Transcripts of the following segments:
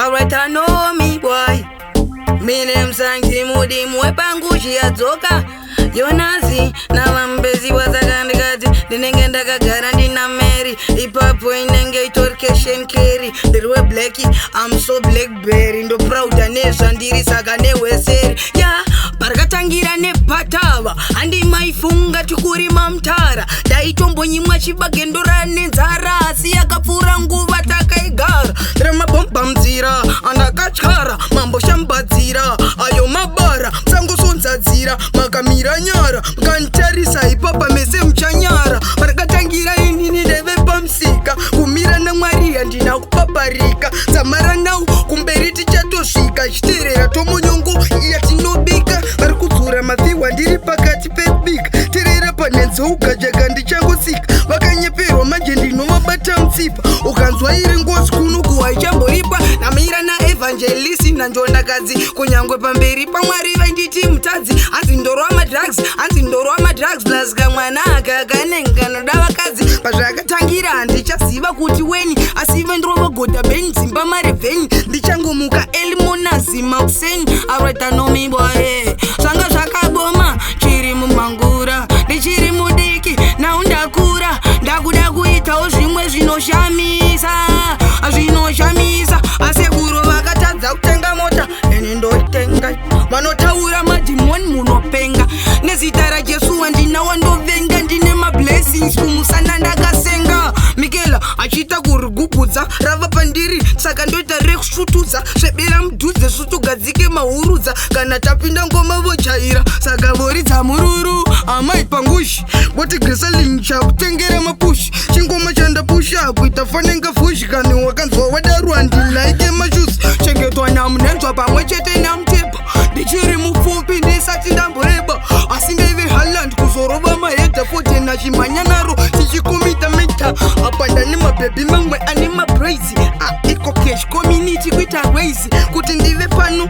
Alright, I know me boy. Me name Sanki Mudimu wepangushi yadzoka Yonasi navambezi wasakandikati ndinenge ndakagara ndina Mary ipapo inenge itori cash and carry. Ndiri weblack, I'm so blackberry, ndoprouda nezvandiri saka nehweseri ya parakatangira nepatava handimaifunga tikurima mutara ndaitombonyimwa chibage ndora nenzara asi yakapfuura nguva takaigara remabhomba munzira andakatyara mamboshambadzira ayo mabara musangosonzadzira makamira nyara mukanditarisa ipapa mese muchanyara. Parakatangira inini ndaive pamusika kumira namwari handina kupaparika dzamara nau kumberi tichatosvika chiterera tomunyongo yatinobika vari kudzura mapfihwa ndiri pakati pebika terera panhenzo ugajaga ndichangotsika vakanyeperwa manje ndinovabata mutsipa ukanzwa iri ngozi kunuku haichamboripa namira naevangelisi nanjondakadzi kunyangwe pamberi pamwari vainditi mutadzi hanzi ndorwa madrugs hanzi ndorwa madrugs plus kamwana aka kanenge kanoda vakadzi pazvakatangira handichaziva kuti weni asi vendirovagodha beni dzimba marevheni ndichangomuka elimonazi makuseni. Alright, I know me boy, zvanga zvakaboma chiri mumangura ndichiri mudiki nau ndakura ndakuda kuitawo zvimwe zvinoshamisa zvinoshamisa asekuru vakatadza kutenga mota ini ndotenga vanotaura madhimoni munopenga nezita raJesu wandina wandovenga ndine mablessings kumusana ndakasenga Mikela achiita kurigugudza rava pandiri saka ndoita rekusvutudza svebera mudhudze svutugadzike mahurudza kana tapinda ngoma vojaira saka voridza mururu amai pangushi voti griselin chakutengera mapushi chingoma chandapusha kuita fanenga fushi kani wakanzwa wadaro handilaike mashuzi chengetwa namunenzwa pamwe chete namutepa ndichiri mupfupi ndisati ndamboreba asi ndaive Haaland kuzorova mahedha 14 achimhanya naro tichikomita mita apa ndane mabhebhi mamwe ane mabraisi EcoCash community kuita raise kuti ndive pano.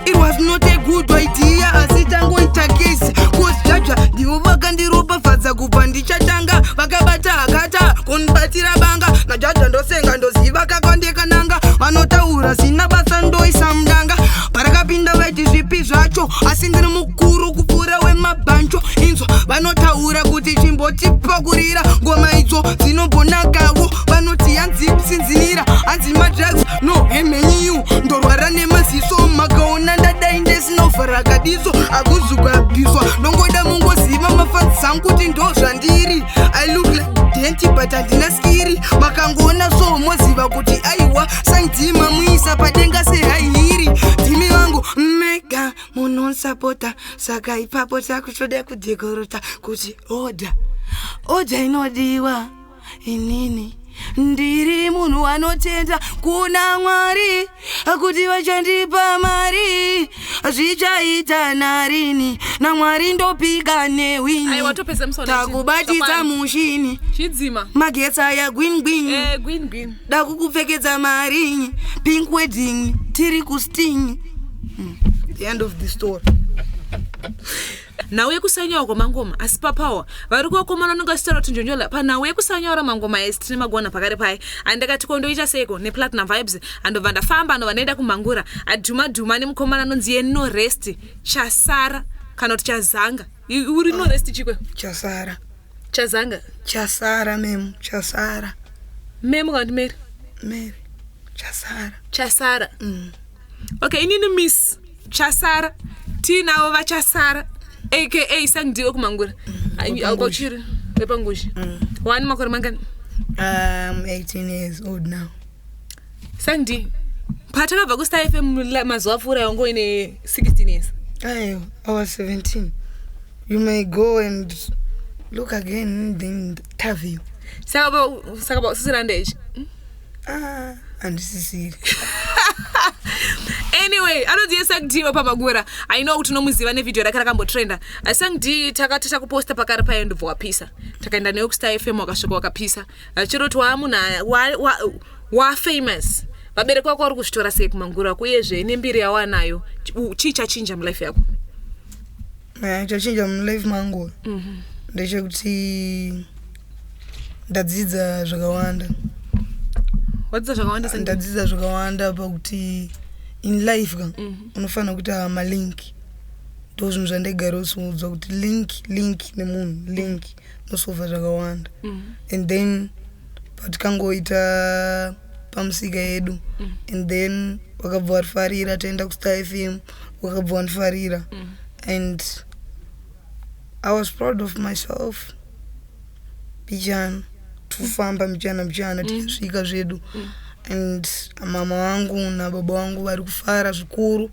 It was not a good idea asi tangoita kesi cause jaja ndivo vakandiropafadza kubva ndichatanga vakabata hakata kundibatira banga najaja ndosenga ndoziva kakandekananga vanotaura zina basa ndoisa mudanga parakapinda vaiti zvipi zvacho asi ndiri mukuru kupfuura wemabhanjo inzwa vanotaura kuti chimbotipakurira ngoma idzo dzinombonakawo vanoti hanzi tsinzinira hanzi madrugs no hemhenyiyu ndorwara nemaziso makaona ndadai ndesinovhara kadiso akuzukabviswa ndongoda mungoziva mafans angu kuti ndo zvandiri. I look like denti but handina skiri makangoona so moziva kuti aiwa saindima muisa padenga sehaihiri ndimi vangu mega munonsapota saka ipapo takutoda kudhekorota kuti order order inodiwa inini ndiri munhu anotenda kuna Mwari kuti vachandipa mari zvichaita narini naMwari ndopika newini Aiwa, topedza musi wa 19. Takubatidza Zvakwana. mushini Chidzima. Magetsi aya gwin gwin. Eh, gwin gwin. Dakukupfekedza maringi pink wedding tiri kusting. The end of the story. Nhau yekusanyaura kwamangoma asi papawa vari kuvakomana vanonge vachitaura kuti njonjola panhau yekusanyaura mangoma esi tine magona pakare pai andakati ko ndoita seiko nePlatinum Vibes andobva ndafamba andobva ndaenda kumhangura adhuma dhuma nemukomana anonzi ye No Rest Chasara kana kuti Chazanga. Uri No Rest chikwe? Chasara. Chazanga. Chasara memu Chasara. Memu kana kuti Mary? Mary Chasara. Chasara. Okay, inini Miss Chasara tiinavo vaChasara aka Sandiwe kumangura auchiri wepangushi wani makore mangani? I'm 18 years old now. Sandi patakabva kuStar FM mazuva apfuura yango ine 16 years. Ayo, I was 17. You may go and look again in the interview. Saka usisiri underage? Ah, handisisiri. Anyway, anonzi Sangd wepamagura. I know kuti unomuziva nevhidhiyo rake rakambotrenda. Sangd takati takuposta pakare payo ndobva wapisa takaenda newe kuStar FM wakasvika wakapisa chiroti waamunhu wafamous vabereki vako vari kuzvitora sei kumangura uyezve nembiri yawanayo chii chachinja mulife yako? Chachinja mulife mangu ndechekuti ndadzidza zvakawanda. Wadzidza zvakawanda Sandi? Ndadzidza zvakawanda pakuti in life ka, unofanira kuita malink. Ndo zvinhu zvandaigara usiudzwa kuti link, link nemunhu, link nosova zvakawanda. And then patikangoita pamusika yedu, and then vakabva varifarira, taenda kuStar FM, vakabva vandifarira, and I was proud of myself. Mbichana tofamba, mbichana mbichana, tichasvika zvedu. And mama vangu nababa vangu vari kufara zvikuru,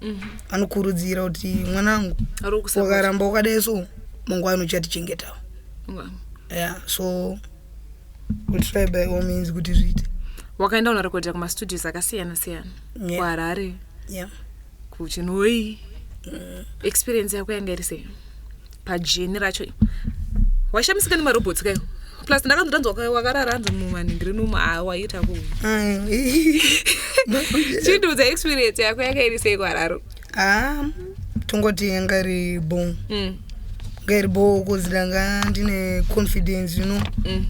vanokurudzira kuti mwanangu, Ari kusupport. wakaramba wakadai so, mangwana uchatichengetawo. Yeah, so we'll try by all means kuti zviite. Wakaenda unorekodha kumastudios akasiyana siyana, kuHarare, kuChinoi. Experience yako yanga iri sei pajourney racho? Waishamisika nemarobots kayo, plus ndakanzwa wakarara hanzi mumanhingirini umu, waita ku chindiudza experience yako yanga iri sei kuHarare? Ah, tongoti yanga iri bo, yanga iri bo, 'cause ndanga ndine confidence.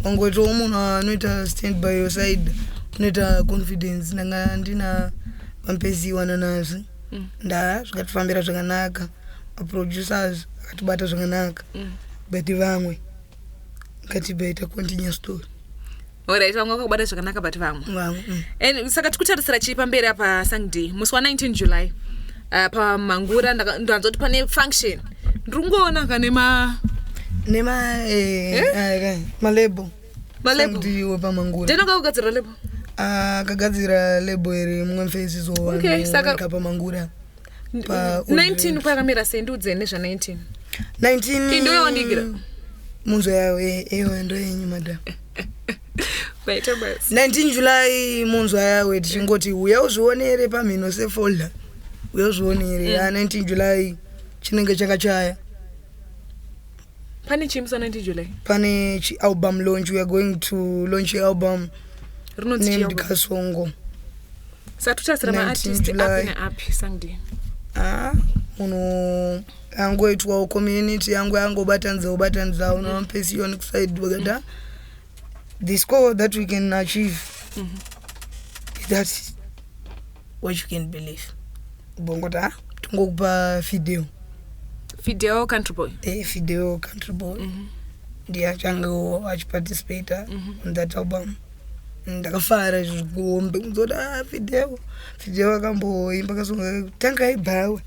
Wangoitawo munhu anoita stand by your side, unoita confidence. Ndanga ndina vaMupesiwa nanazvi, nda zvikatifambira zvakanaka, maproducers akatibata zvakanaka, but vamwe ngatibaita continue story. Alright, vamwe vakakubata zvakanaka, but vamwe Vamwe. And saka tikutarisira chii pamberi apa, Sangd? Musi wa19 July, pamangura ndanzwa kuti pane function, ndiri kungoona kane ma Nema malabel. Malabel? Sangdiwe pamangura. Ndinoga kugadzira label? Akagadzira label iri mumwe mufesi. Okay, Pamangura Pa 19 kwakamira sei? Ndiudzei nezva19. 19. Iyi ndiyo yawandigira? Munzo yayo, iyo ndo yenyu, madam. Vaita basi. 19 July, munzwa yawe, tichingoti uya uzvionere pamhino sefolda, uya uzvionere. Ya, 19 July chinenge chakachaya. Pane chii musi wa19 July? Pane chialbum launch. We are going to launch album Rinonzi named chii? Kasongo. Saka totarisira 19 maartist July. api neapi, Sangdi? Ah, munhu angoitwawo community yangu yangobatanidzawo batanidzawo navaMupesioni kuside, vakati, "Ah, the score that we can achieve is that what you can believe." Bongoti, ah, tongokupa Fidel. Fidel Country Boy. Fidel Country Boy ndiye achangewo achiparticipata on that album. Ndakafara zvigombe kunzoti, ah, Fidel, Fidel akamboimba kasonga tangai bhawa,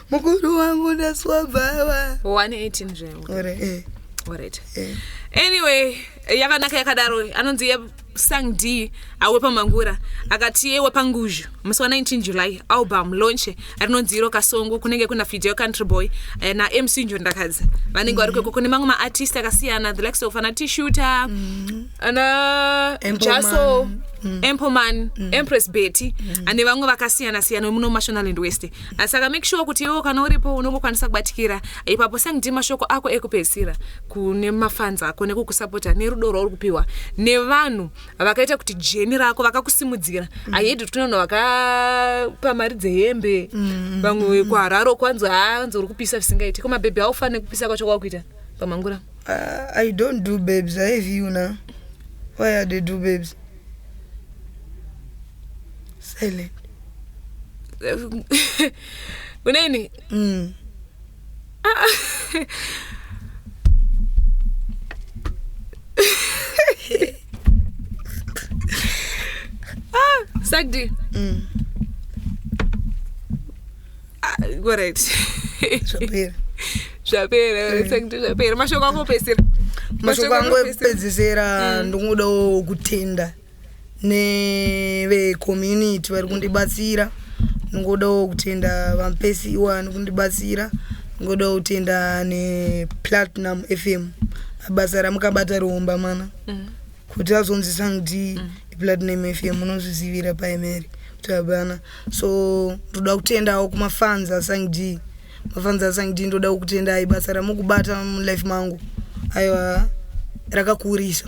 mukuru wangu ndaswa bhawa. 118 zvayo. Ore Alright. Eh. Anyway, yakanaka yakadaro. Anonzi ye Sang D awe pamangura, akati yewe panguzhu musi wa19 July, album launch rinonzi iro Kasongo. Kunenge kuna Fidel Country Boy, naMC Njondakadzi vanenge vari kweko, kune mamwe maartist akasiyana, the likes of ana Tishuta, ana Empleman. Jaso, Empleman, Empress Betty, ane vamwe vakasiyana siyana muno Mashonaland West. Saka make sure kuti iwewo kana uripo unongokwanisa kubatikira ipapo. Sangdi, mashoko ako ekupedzisira kune mafans ako nekukusapota nerudo rwauri kupiwa nevanhu vakaita kuti journey rako, vakakusimudzira. Ahead kune vanhu vakapa mari dzehembe, vamwe kuHarare kwanzi hanzi uri kupisa zvisingaiti. Ko mabhebhi aufane kupisa kwacho kwakuita pamangura? I don't do babes. I have you now. Why are they do babes? Silent. Uneni? Mm. Ah. Ah, Sagdi. Ah, alright. Zvapera. Zvapera, Sagdi, zvapera. Mashoko ako opedzisira. Mashoko angu ekupedzisira, ndingodawo kutenda nevecommunity vari kundibatsira, ndingodawo kutenda vaMupesiwa nekundibatsira, ndingodawo kutenda nePlatinum FM, basa ramukabata riomba mana kuti azonzi Sangd iPlatinum FM, munozvizivira paimeri kuti hapana. So ndoda kutendawo kumafans aSangd, mafans aSangd, ndoda kutendai basa ramukubata mulife mangu. Aiwa, rakakurisa,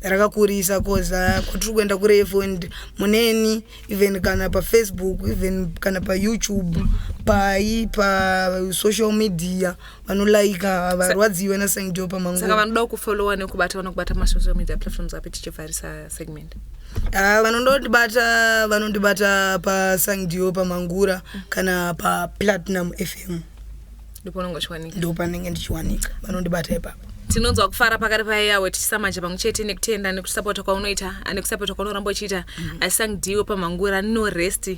rakakurisa, 'cause kwatiri kuenda kurefu, and muneni even kana paFacebook, even kana paYouTube. Pai pasocial media vanolaika varwadziwe naSangdio Saka pamangura. Vanoda kufollowa nekubata, vanokubata masocial media platforms api, tichivharisa segment? Ah, vanondibata paSangdio pamangura kana paPlatinum FM. Ndipo unonge uchiwanika. Ndo panenge ndichiwanika, vanondibata ipapo. Tinonzwa kufara pakati paiyawe tichisamanja pamwe chete nekutenda nekusapota kwaunoita, nekusapota kwaunoramba uchiita. ASangdio pamangura, no rest,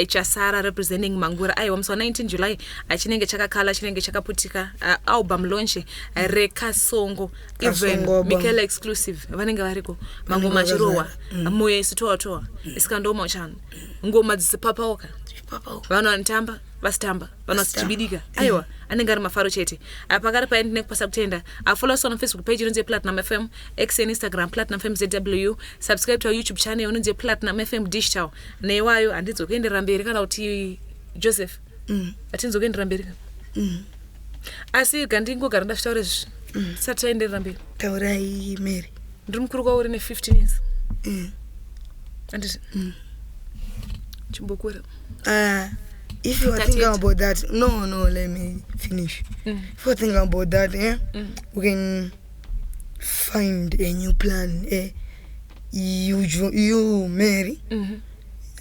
Chasara representing Mangura. Aiwa, musi wa19 July chinenge chakakala, chinenge chakaputika, album launch reKasongo even. Kasongo album. Michaela exclusive vanenge variko, mangoma achirohwa, moyo isu towa towa isikandoma uchano, ngoma dzisipapauka, vanhu vanotamba vasitamba, vanhu vasichibidika. Aiwa, anenge ari mafaro chete. Pakati pai ndine kupasa kutenda. Follow us on Facebook page inonzi Platinum FM, X and Instagram Platinum FM ZW. Subscribe to our YouTube channel inonzi Platinum FM Digital. Neiwayo handidzokuenderera mberi kana kuti Joseph hatinzokuenderera mberi, asi gandingogara ndazvitaura izvi tisati taenderera mberi. Taurai, Mary. Ndiri mukuru kwauri ne15 years, anditi chimbokura. If you are 38. thinking about that, no, let me finish. If you are thinking about that, we can find a new plan. Eh? You, Mary,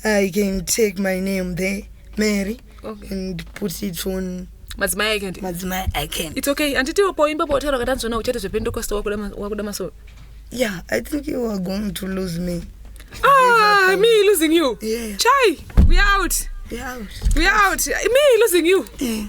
I can take my name there, Mary, and put it on Madzimai Icand. Madzimai Icand. It's okay, handiti poimba potaura katanzona uchati zvepentecost wakuda masowe. Yeah, I think you are going to lose me. Ah, me losing you? Yeah. Chai, we are out. Yeah. We are out. Me losing you? Yeah.